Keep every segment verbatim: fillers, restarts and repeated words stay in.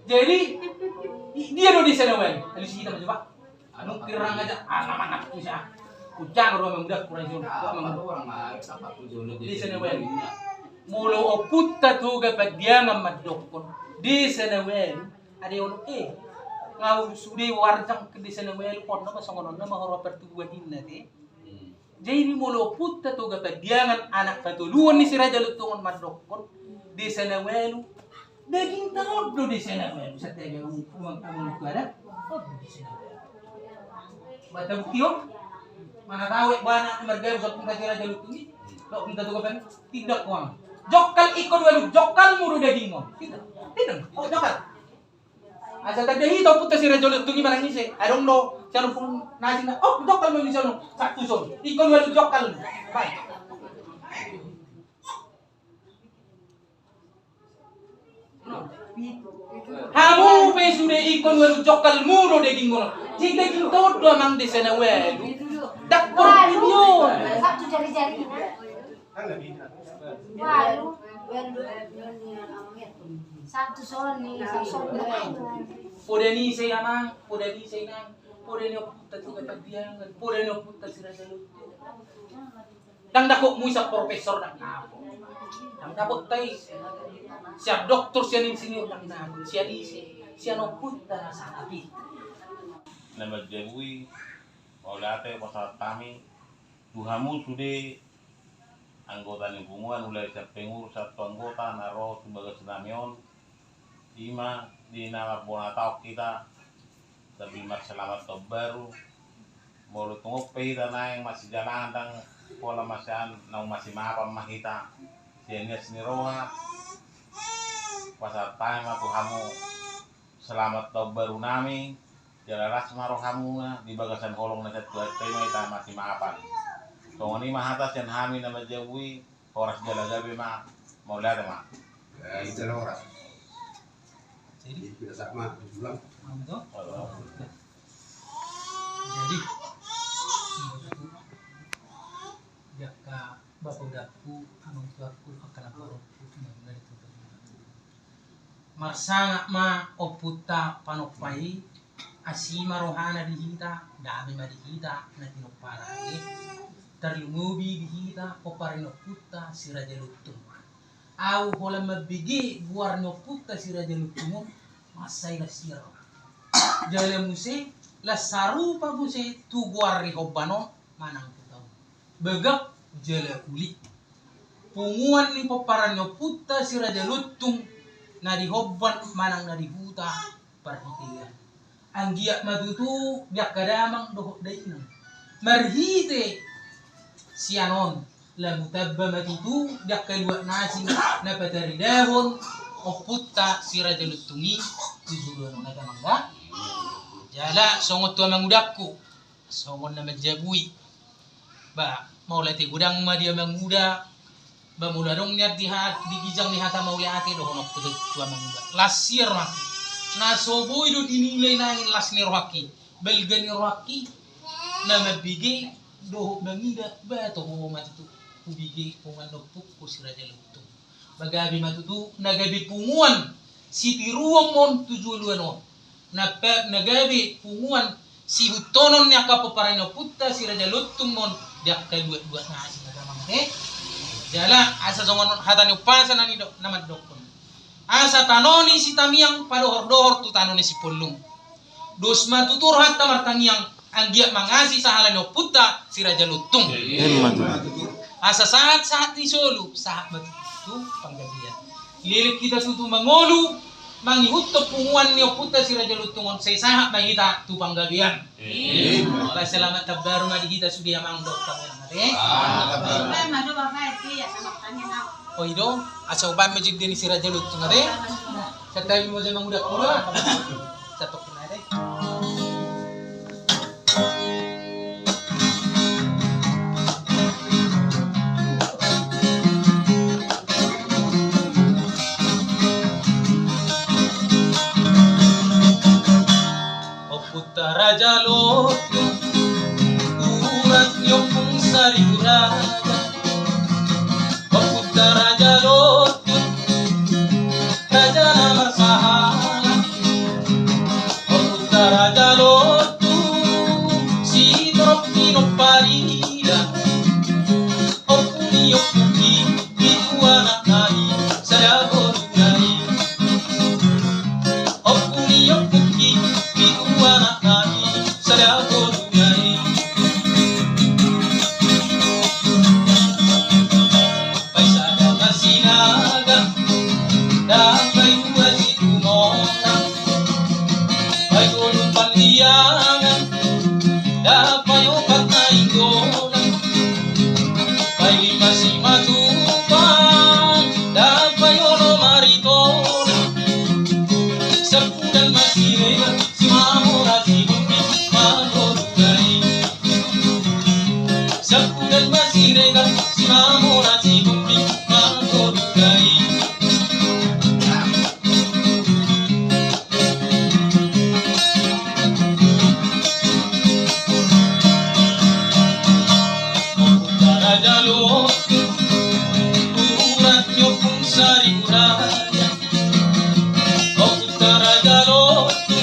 Jadi, i-, dia do desa na ualu. Alusi hita ma jo, Pak. Anu, kirang aja, ah, na mangat tu sia. Ujang ro mangudakku rajo. Ah, mangudakku. Desa na ualu. Molo ompunta Toga Pandiangan mandokkon desa na ualu, ade olo, eh, nga sude warjang ke desa na ualu, on nama songon on nama horo pertubuan inna te. Jadi molo ompunta Toga Pandiangan, anak patoluhon ni si Raja Lontung on, mandokkon desa na ualu, dagingta on do desa na ualu. Santabi, amang, amang, amang, tu ada on do desa na ualu. Ba tabukti on. Mana tahu, eh, bana marga so ompunta si Raja Lontung i, so ompunta Toga Pan-, tindak uang. Jokkal ingkon ualu, jokkalmu do daging on. Tindak. Tindak. Oh, jokkal. Asa tanda hita ompunta si Raja Lontung i manang ise. Adong do sian Ompung Nasing na, oh, jokkal ma di son, satu son. Ingkon ualu jokkal. Baik. Hamu pe sude ingkon ualu jokkalmu do dagingmu on. Jadi dagingta on do, amang, desa na ualu. Dak portibi on. Satu jari-jari. Walu. Satu soni, satu soni. Poda ni ise, amang, poda ni ise, inang, poda ni ompunta Toga Pandiangan, poda ni ompunta si Raja Lontung. Ndang dapot muse profesor, ndang dapot. Ndang dapot tai. Sian doktor, sian insinyur, ndang dapot. Sian ise? Sian ompunta na sangap i. Na manjabui, mauliate pasahat hami tu hamu sude anggota ni punguan, mulai sian pengurus sahat tu anggota na ro tu bagas nami on, ima di na marbona taon hita, tapi marselamat taon baru. Molo tung on pe hita naeng masijalandang, pola masian naung masimapan ma hita. Sian ias ni roha, pasahat hami ma tu hamu selamat taon baru nami. Jala las ma rohamuna, di bagasan holong na sai tuat pe ma hita masimapan. Songon i ma hata sian hami na manjabui, horas jala gabe ma, mauliate ma. Ya, itu horas. Jadi? Jadi, kita sama, pulang. Jadi, di angka bapa udakku, amang tuakku, angka na borokku, na di tempat ini. Marsangap ma ompunta panompa i, asi ma rohana di hita, dame ma di hita na tinompana i. Tarlumobi di hita pomparan ni ompunta si Raja Lontung. Au holan mambege goar ni ompunta si Raja Lontung on, mansai las siar. Jala muse, las sarupa muse tu goar ni homban on manang tu taon. Bagak jala uli. Punguan ni pomparan ni ompunta si Raja Lontung na di homban manang na di huta parhitean. Anggiat ma tutu di angka damang dohot dainang. Marhite sian on, lamu tamba ma tutu di angka luat na asing na pataridahon ompunta si Raja Lontung i tu joloan on, ate amang da. Jala songon tu amang udakku, songon na manjabui. Ba, mauliate godang ma di amang uda. Ba, molo adong nian di ha-, di ginjang ni hata mauliate dohononku tu, tu amang uda. Las siar ma. Na so boi do dinilai nangkin las ni rohangki, balga ni rohangki, na mambege dohot mangida, ba toho ma tutu hubege punguan ni ompungku si Raja Lontung. Ba gabe ma tutu na gabe punguan sitiruon ma on tu joloan on. Na pe-, na gabe punguan sihuthonon ni angka pomparan ni ompunta si Raja Lontung ma on di angka luat-luat na asing, ate amang, eh. Jala asa songon hata ni umpasa na nido-, na mandokkon: Asa tano ni Sitamiang padohor-dohor tu tano ni Sipollung. Dos ma tutu rohanta martangiang, anggiat mangasi sahala ni ompunta si Raja Lontung. Emma tutu. Asa sahat-sahat ni solu, sahat ma tutu tu panggabean. Leleng hita tutu mangolu, mangihuthon punguan ni ompunta si Raja Lontung on, sai sahat ma hita tu panggabean. Emma. Ba selamat taon baru ma di hita sude amang dohot amang, ate. Selamat taon baru. Oi do, asa ubahen ma jo di ni si Raja Lontung, ate. Santabi ma jo amang uda. Satok kena, ate. Ompunta Raja Lontung, tulang ni Ompung Saribu Raja. Ompunta Raja Lontung, raja na marsahala. Sian Mamora Sihombing mangolu na i. Sian Pudan ma Siregar, Sian Mamora Sihombing mangolu na i. Ompunta Raja Lotu, urat ni Ompung Saribu Raja. Ompunta Raja Lotu,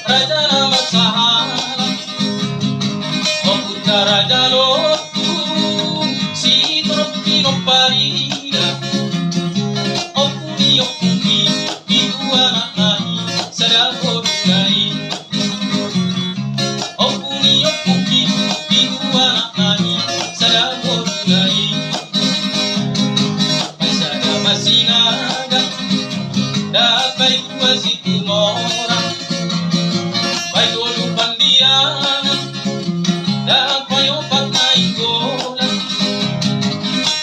raja na marsahala. Ompunta Raja Lotu, si Torop Pinomparida. Ompu ni ompungki, pitu anakna i, sada boru na i. Ompu ni ompungki, pitu anakna i, sada boru na i. Sada ma Sinaga, dapot dua Situmorang, paitolu Pandiangan, dapot paopat Nainggolan,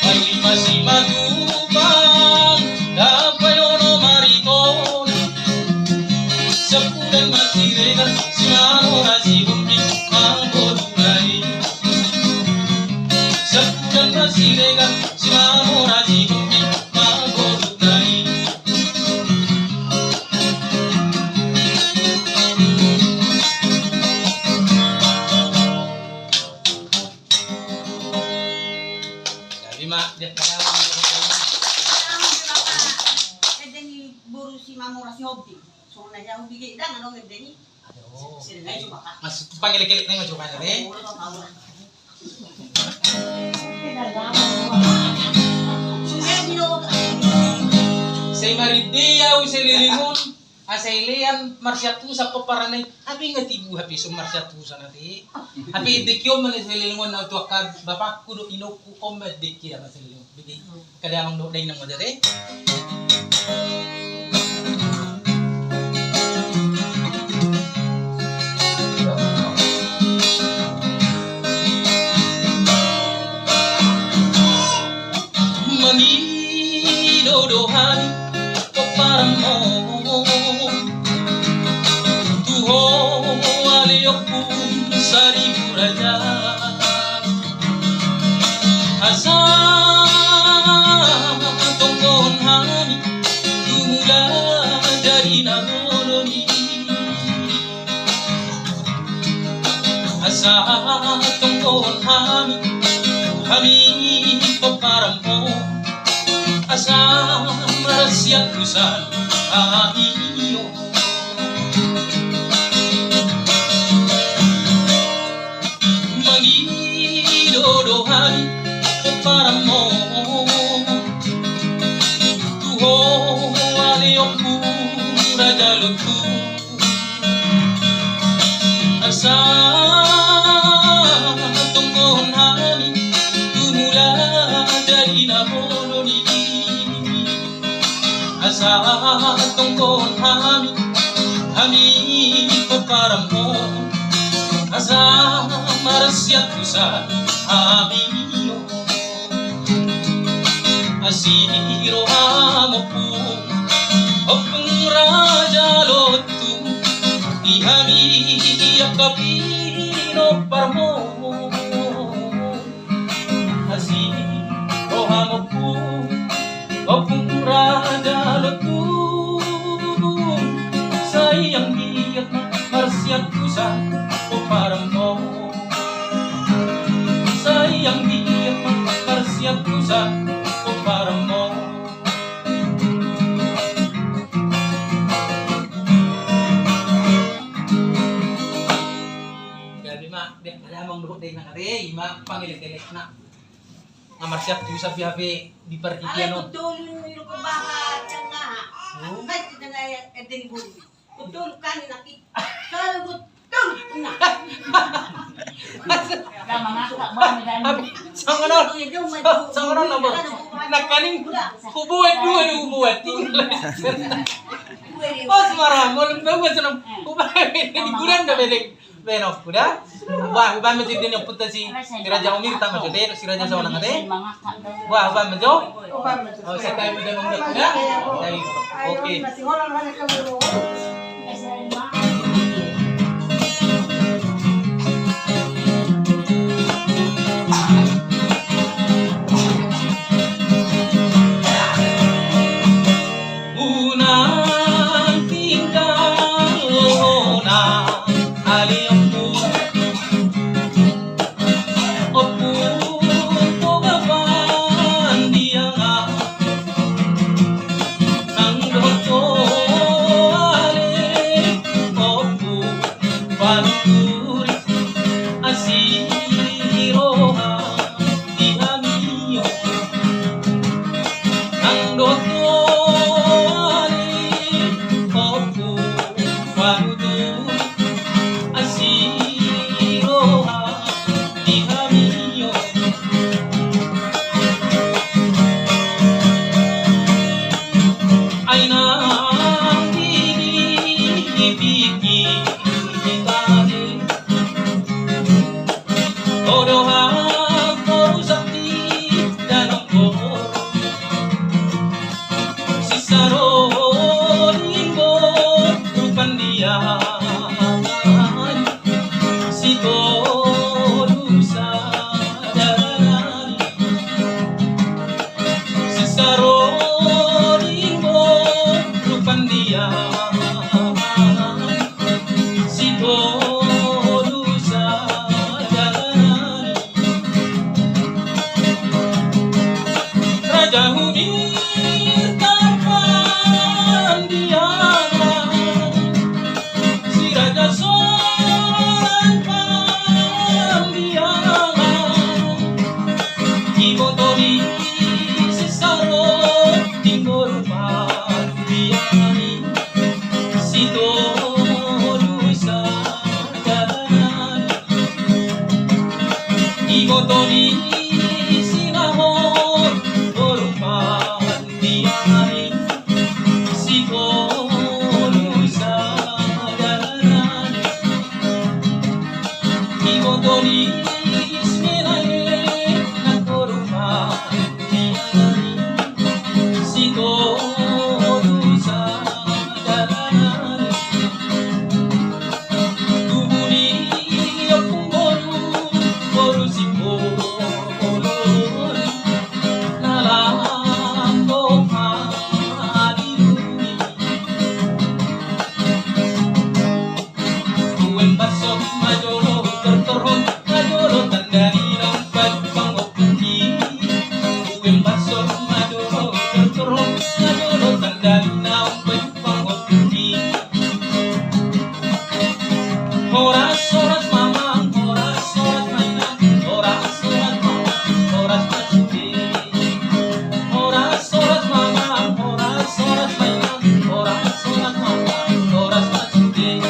pailima Simatupang, dapot paonom Aritonang. Sian Pudan ma Siregar, Sian Mamora Sihombing mangolu na i. Sian Pudan ma Siregar, Sian Mamora Sihombing mangolu na i. Jadi ma dia kaya. Ende ni boru Sian Mamora Sihombing. Songon na hea hubege, ndang adong ende ni. Aduh. Sering aja coba, Kak. Mas, panggelek-gelek nai ma coba, eh. Sai maridi au saleleng on, asa ilean marsiantusan pomparan i, hape nga tibu hape so marsiantusan ate. Hape dengki on ma na saleleng on, na tu angka bapakku dohot inongku on ma dengki na saleleng on. Bege. Kada amang dohot dainang ma jate. Mangido do hami pomparanmon. Tu ho ale Ompung Saribu Raja. Asa tonggohon hami tu mula jadi na bolon i. Asa tonggohon hami, hami pomparanmon. Asa marsiantusan hami on. Mangido do hami pomparanmon. Tu ho ale Ompung Raja Lotu. Asa tonggohon hami tu mula jadi na bolon i. Asa tonggohon hami, hami pomparanmon. Asa marsiantusan hami on. Asi roham Ompung, Ompung Raja Lotu, di hami angka pinomparmon. Asi roham Ompung, Ompung Raja Lotu, sai anggiat ma marsiantusan pomparanmon. Sai anggiat ma marsiantusan pomparanmon. Jadi ma, dia ada amang dohot dainang ate, ima pangelek-elekna. Nga marsiantusan be hape di pardipian on. Alai tu dolu ni do kebaha tengah. Oh. Alai tu tengah ende ni bulu. Betul kan, Naki? Kalau betul, nah. Songon on, songon on, Nabor. Nakaning hubuat dua, hubuat tiga. Pos marah, mau lembaga senang. Hubuat di gudang dah bedeng. Penok, udah? Wah, uban ma jo dia nyebut si, si Raja Umirta ma jo, si Raja Sawanang ate. Wah, uban ma jo. Oh, saya tahu udah ngomong udah. Oke. Unang tinggal hona ale ompu. Ompu, Ompu Bapandiangan. Nang dohot ho ale ompu, panuturi asi roha di hami on. Nang dohot ho ale ompu, panuturi asi roha di hami on. Ai nang di, di, di, di, di, di, di, di, di, di, Odohan boru sakti dan ongkor. Sisaro linggo rupan dia. Sitolu sadari. Sisaro linggo rupan dia. Sitolu sadari. Raja Umirta Pandiangan. Si Raja Sawanang Pandiangan. Iboto ni sisaro linggo rupan dia. Sitolu sadari. Iboto ni sinahor boru Pandiangan. Sitolu sadari. Iboto ni simenae na boru Pandiangan. Sitolu sadari. Tubu ni ompung boru, boru Simbolon. Na lam dohot hadiruni. Uem baso ma jolo tortorhon, na jolo tanda ni naung pajumpang ompungki. Uem baso ma jolo tortorhon, na jolo tanda ni naung pajumpang ompungki. Horas, horas mamang, horas, horas ma inang, horas, horas mamang, horas ma sude. Horas, horas mamang, horas, horas ma inang, horas, horas mamang, horas ma sude.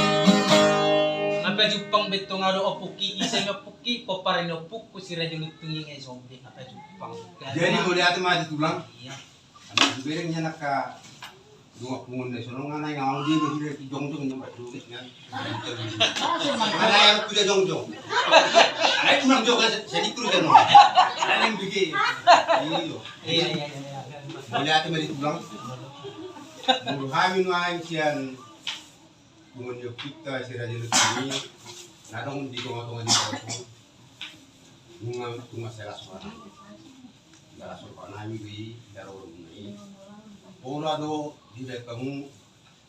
Nga pajumpang be tong adong ompungki, ise ma ompungki, pomparan ni ompungku si Raja Lontung i nga i songon dia, nga pajumpang. Jadi mauliate ma di tulang. Iya. Anak bereng ni anak ka dua pungun na sono nga naeng au dia bagi dari jongjong na buat duit kan. Nga naeng au dia jongjong. Anak pulang jongjong, saya di terus kan. Saya naeng bikin. Iya. Iya, iya, iya, iya. Mauliate ma di tulang. Molo hami nuaeng sian punguan ni ompunta si Raja Lontung i, na adong di tongatonga ni parpung. Nunga, nunga sai las roha nami. Nunga las roha nami do i, di haroromuna i. Pola do dibaen hamu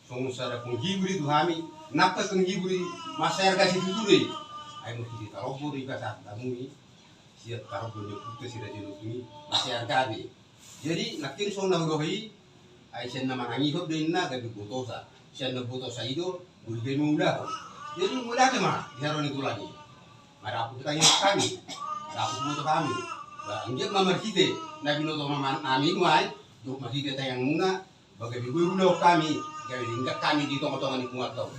songon sada penghibur i tu hami. Nang pe penghibur i mansai arga situtu do i. Ai molo hita tarombo do i basa hamu i. Sian tarombo ni ompunta si Raja Lontung i, mansai arga do i. Jadi nangkin songon na hudokhon i, ai sian na manangihon do inna gabe botosa. Sian na botosa i do molo gabe mangulahon. Jadi mauliate ma di haroro ni tulang i. Mardapothon tangiang hami, mardapothon boto hami. Ba anggiat ma marhite na binoto ma nami nuaeng, dohot marhite tangiangmuna, ba gabe boi ulaon hami, gabe denggan hami di tongatonga ni punguanta on.